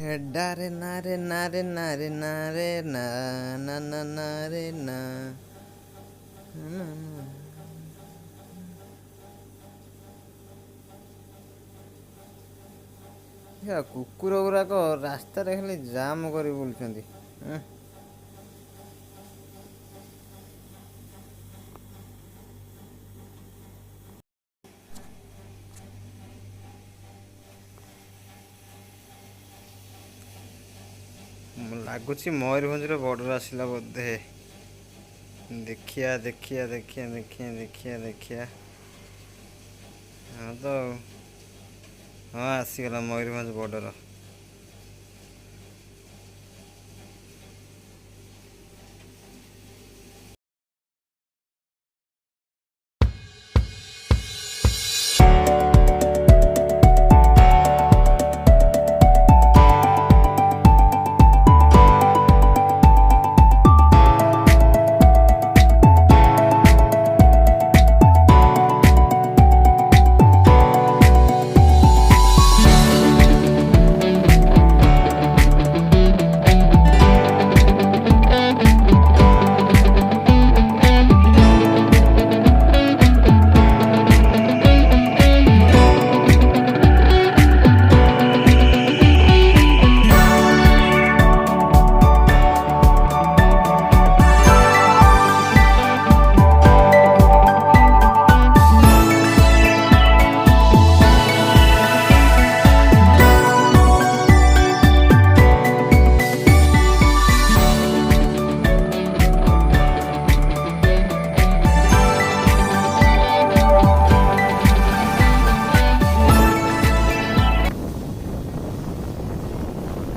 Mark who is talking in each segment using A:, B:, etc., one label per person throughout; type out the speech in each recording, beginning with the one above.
A: ହେଡାରେ ନାରେ ନାରେ ନାରେ ନାରେ ନା ନା ନା ନା ରେ ନା ନା ନା। କୁକୁର ଗୁରାକ ରାସ୍ତାରେ ଖାଲି ଜାମ୍ କରି ବୁଲୁଛନ୍ତି। ଲାଗୁଛି ମୟୂରଭଞ୍ଜର ବର୍ଡ଼ର ଆସିଲା ବୋଧେ। ଦେଖିଆ ଦେଖିଆ ଦେଖିଆ ଦେଖିଆ ଦେଖିଆ ଦେଖିଆ। ହଁ ତ, ହଁ, ଆସିଗଲା ମୟୂରଭଞ୍ଜ ବର୍ଡ଼ର।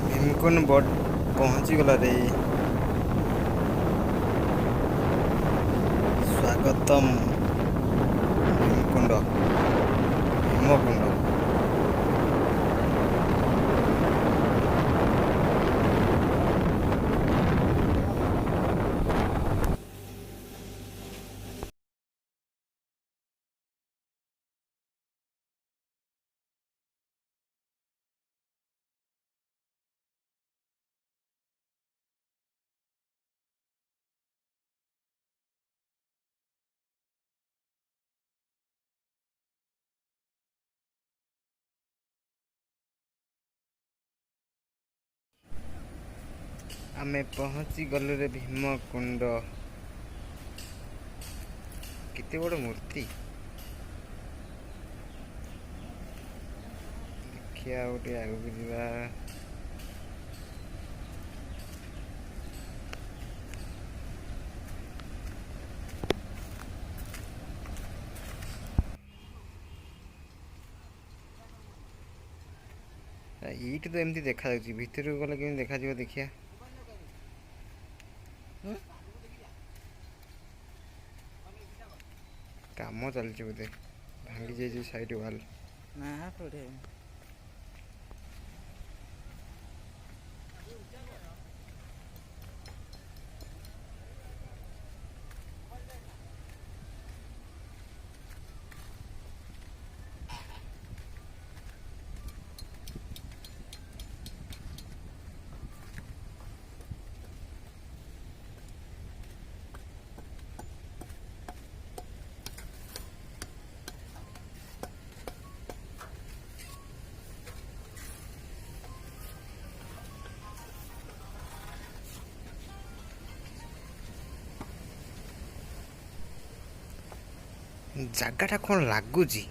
A: ଭୀମକୁଣ୍ଡ ବଡ଼ ପହଞ୍ଚିଗଲା ରେ। ସ୍ୱାଗତମ ଭୀମକୁଣ୍ଡ, ଭୀମକୁଣ୍ଡ। ଆମେ ପହଞ୍ଚି ଗଲୁରେ ଭୀମକୁଣ୍ଡ। କେତେ ବଡ଼ ମୂର୍ତ୍ତି! ଦେଖିବା, ଆଉ ଟିକେ ଆଗକୁ ଯିବା। ଏଇଠି ତ ଏମିତି ଦେଖାଯାଉଛି, ଭିତରକୁ ଗଲେ କେମିତି ଦେଖାଯିବ ଦେଖିବା। କାମ ଚାଲିଛି ବୋଧେ, ଭାଙ୍ଗି ଯାଇଛି ସାଇଡ୍ ୱାଲ୍।
B: ନା ପଡେ।
A: ଜାଗାଟା କ'ଣ ଲାଗୁଛି!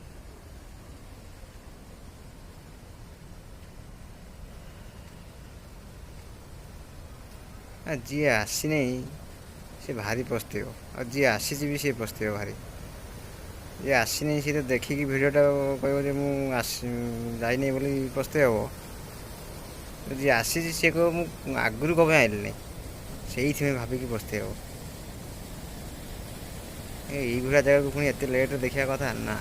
A: ଯିଏ ଆସିନାହିଁ ସେ ଭାରି ପସ୍ତେଇବ, ଆଉ ଯିଏ ଆସିଛି ବି ସିଏ ପସ୍ତେଇବ ଭାରି। ଯିଏ ଆସିନାହିଁ ସିଏ ତ ଦେଖିକି ଭିଡ଼ିଓଟା କହିବ ଯେ ମୁଁ ଆସି ଯାଇନାହିଁ ବୋଲି ପସ୍ତେଇ ହେବ। ଯିଏ ଆସିଛି ସିଏ କହିବ ମୁଁ ଆଗରୁ କ'ଣ ପାଇଁ ଆଇଲି ନାହିଁ, ସେଇଥିପାଇଁ ଭାବିକି ପସ୍ତେଇବ। ଏଇଭଳିଆ ଜାଗାକୁ ପୁଣି ଏତେ ଲେଟ୍ରେ ଦେଖିବା କଥା ନା।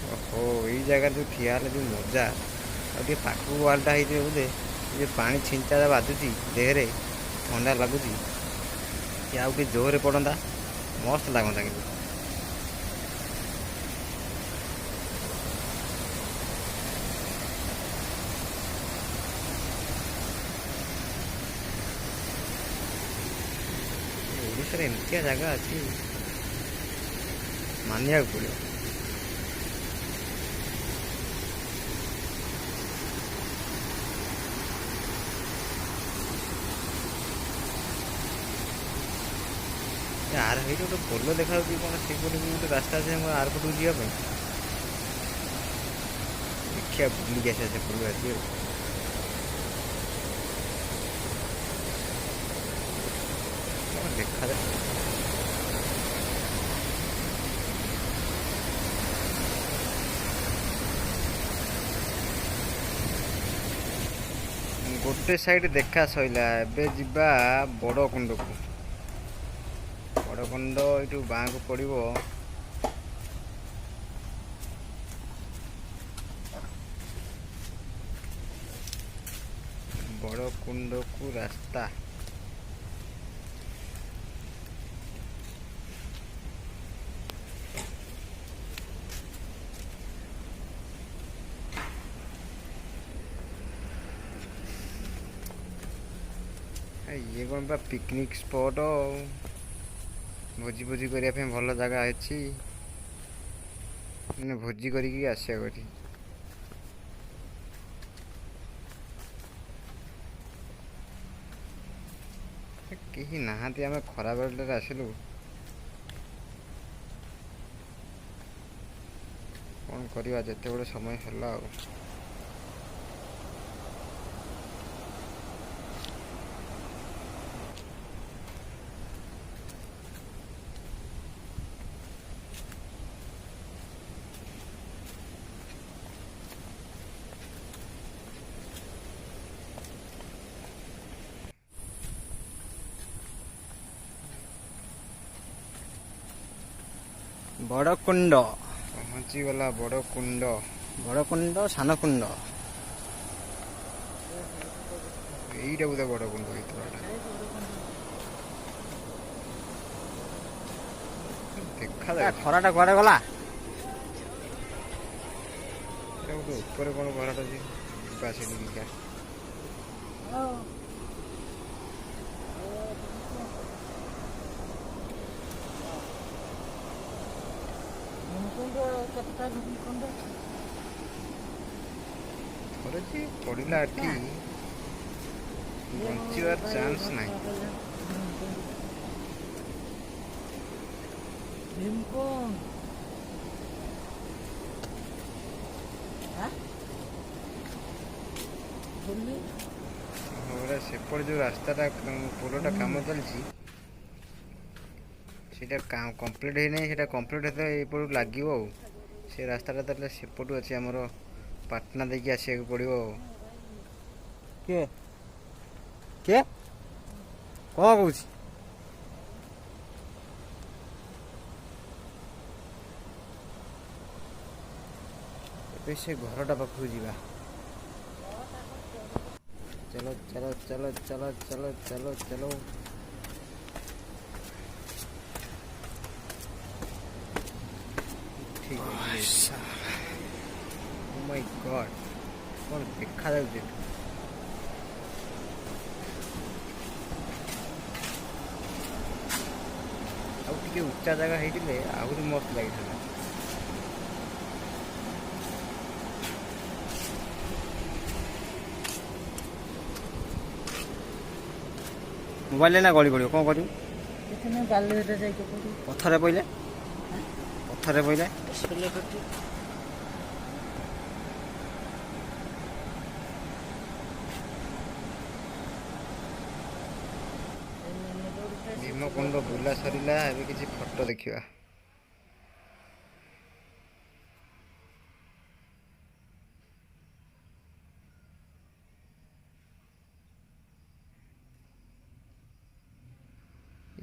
A: ଓହୋ, ଏଇ ଜାଗାରେ ଯେଉଁ ଠିଆ ହେଲେ ଯେଉଁ ମଜା! ଆଉ ଟିକେ ପାଖକୁ ୱାଲ୍ଟା ହେଇଥିବ ବୋଧେ। ଏ ଯେଉଁ ପାଣି ଛିଞ୍ଚାଟା ବାଜୁଛି ଦେହରେ, ଥଣ୍ଡା ଲାଗୁଛି। କି ଆଉ ଟିକେ ଜୋରରେ ପଡ଼ନ୍ତା, ମସ୍ତ ଲାଗନ୍ତା କିନ୍ତୁ। ଓଡ଼ିଶାରେ ଏମିତିଆ ଜାଗା ଅଛି, ମାନିବାକୁ ପଡ଼ିବ। ଏ ଆର ହେଇଠି ଗୋଟେ ପୋଲ ଦେଖାଯାଉଛି କ'ଣ? ସେପଟେ ବି ଗୋଟେ ରାସ୍ତା ଅଛି ଆମ ଆରପଟକୁ ଯିବା ପାଇଁ। ଦେଖିବା, ବୁଲିକି ଆସିବା ସେପଟକୁ ଆଜି ଆଉ। କ'ଣ ଦେଖାଯାଏ। ଗୋଟେ ସାଇଡ୍ ଦେଖା ସଇଲା, ଏବେ ଯିବା ବଡ଼ କୁଣ୍ଡକୁ। ବଡ଼ କୁଣ୍ଡ ଏଇଠୁ ବାଁକୁ ପଡ଼ିବ। ବଡ଼ କୁଣ୍ଡକୁ ରାସ୍ତା। ଇଏ କ'ଣ ବା ପିକନିକ୍ ସ୍ପଟ। ଭୋଜି ଭୋଜି କରିବା ପାଇଁ ଭଲ ଜାଗା ଅଛି, ମାନେ ଭୋଜି କରିକି ଆସିବାକୁ ଏଠି। କେହି ନାହାନ୍ତି, ଆମେ ଖରାବେଳଟାରେ ଆସିଲୁ। କ'ଣ କରିବା, ଯେତେବେଳେ ସମୟ ହେଲା ଆଉ।
B: ବଡ଼ କୁଣ୍ଡ।
A: ପହଞ୍ଚିଗଲା ବଡ଼ କୁଣ୍ଡ।
B: ବଡ଼ କୁଣ୍ଡ, ସାନ କୁଣ୍ଡ।
A: ଏଇଟା ବୋଧେ ବଡ଼ କୁଣ୍ଡ ହେଇଥିବଟା ଦେଖାଯାଉଛି।
B: ଖରାଟା କୁଆଡ଼େ ଗଲା?
A: ଏଇଟା ଗୋଟେ ଉପରେ କ'ଣ ଘରଟା ଅଛି, ଯିବା ସେଠି ଦେଖିବା। ଥରେ ଯେ ପଡ଼ିଲା ଏଠି, ବଞ୍ଚିବାର ଚାନ୍ସ ନାହିଁ।
C: ଭୀମକୁଣ୍ଡ। ବୁଲି।
A: ପୁରା ସେପଟେ ଯେଉଁ ରାସ୍ତାଟା, ପୋଲଟା କାମ ଚାଲିଛି, ସେଇଟା କମ୍ପ୍ଲିଟ୍ ହେଇନାହିଁ। ସେଇଟା କମ୍ପ୍ଲିଟ୍ ହେଲେ ଏପଟକୁ ଲାଗିବ ଆଉ ସେ ରାସ୍ତାଟା ତାହେଲେ ସେପଟୁ ଅଛି, ଆମର ପାଟନା ଦେଇକି ଆସିବାକୁ ପଡ଼ିବ ଆଉ।
B: କିଏ କିଏ କ'ଣ କହୁଛି?
A: ଏବେ ସେ ଘରଟା ପାଖକୁ ଯିବା। चलो चलो चलो चलो चलो चलो चलो। ଠିକ୍ ଅଛି। ମାଇ ଗଡ୍, କ'ଣ ଦେଖାଯାଉଛି ଏଠୁ! ଆଉ ଟିକେ ଉଚ୍ଚା ଜାଗା ହେଇଥିଲେ ଆହୁରି ମସ୍ତ ଲାଗିଥାନ୍ତା।
B: ମୋବାଇଲରେ ନା ଗଳି ପଡ଼ିବ, କ'ଣ କରିବୁ?
C: କିଛି ନାହିଁ, ବାଲିରେ ଯାଇକି ପଡ଼ିବ।
B: ପଥରରେ ପଇଲେ, ପଥରରେ ପଇଲେ।
C: ସୋଲେ କଟି।
A: ଭୀମକୁଣ୍ଡ ବୁଲା ସରିଲା, ଏବେ କିଛି ଫଟୋ ଦେଖିବା।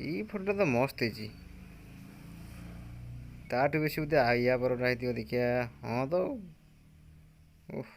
A: ଏଇ ଫଟୋଟା ତ ମସ୍ତ ହେଇଛି। ତାଠୁ ବେଶୀ ବୋଧେ ୟା ପରଟା ହେଇଥିବ, ଦେଖିବା। ହଁ ତ, ଓଃ।